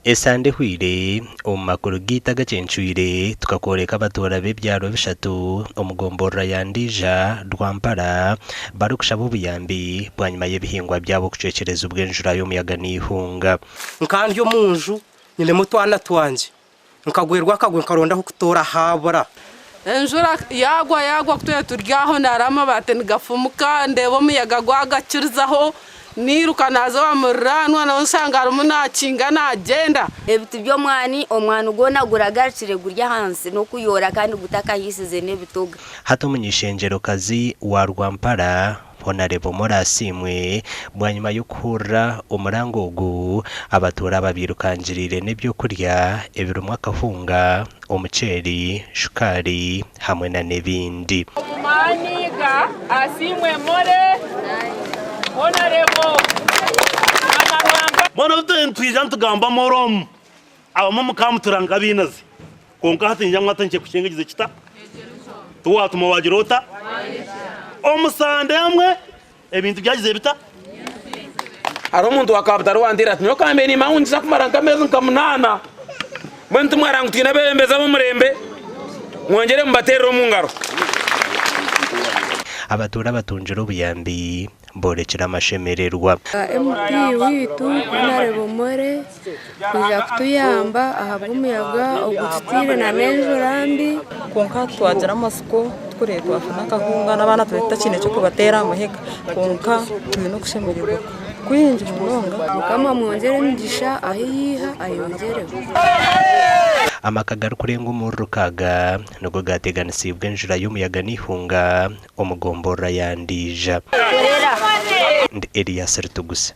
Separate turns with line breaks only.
Esande ehweire, omu makuru gaitu agacencwire, tukakworeka abatuura b'ebyaro bishatu omu gomborora ya Ndiija, Rwampara barikushaba obuyambi bwanyima y'ebihingwa byabo kucwekyerezibwa enjura y'omuyaga n'eihunga.
Nkaba ndi omu nju nyinemu otwana twangye, nkagwerwa akagwe nkaronda ah'okutoora haabura.
Enjura yaagwa yaagwa ku twaba turi aho naareeba amabaati nigafumuka ndeeba omuyaga gwagakirizaho nairuka naaza owa muriraanwa nawe nshanga arimu naakinga naagyenda.
Ebiti by'omwani, omwani gwona guragarukire guri ahansi n'okuyoora kandi gutakahiisize n'ebitoga.
Hati omuny'eishengyerokazi wa Rwampara, Honarebo More Asiimwe bwanyima y'okuhurira omuranga ogu, abatuura aba bairukangiriire n'eby'okurya ebirimu akahunga, omuceeri, shukaari hamwe na n'ebindi.
Omu maani ga Asiimwe More, Honarebo Mama Rwampa.
Mbwenu obu nitwija nitugamba more omu, abamwe mukamutura nk'abainazi, kwonka hati ningira ngu hati nikyo kita? Tiwatuma wagira ota? Omu sande emwe ebintu byagize bita?
Hariho omuntu wa Kabutare owanteire ati, Nyowe kambe nimanya ngu nikiza kumara nk'ameezi nka munaana. Mbwenu timwareba ngu twine abeebembezi ab'omurembe? Mwongyere mubateerere omu ngaro.
Abatuura abatungire obuyambi boorekire amashemererwa.
MP waitu Honarebo More kwija kutuyamba ahabw'omuyaga ogututaire nana enjura mbi.
Kwonka twagira amatsiko tukureeba twafuna akahunga n'abaana tube tutakiine ky'okubateera aha mahega kwonka twine okushemererwa kwingi munonga.
Mukama amwongyere emigisha ahu yiiha ayongyereho.
Amaka garikurenga omuri rukaaga nigo gaateganisiibwe enjura y'omuyaga n'eihunga omu gomborora ya Ndiija. Ndi Elias Rutuguse.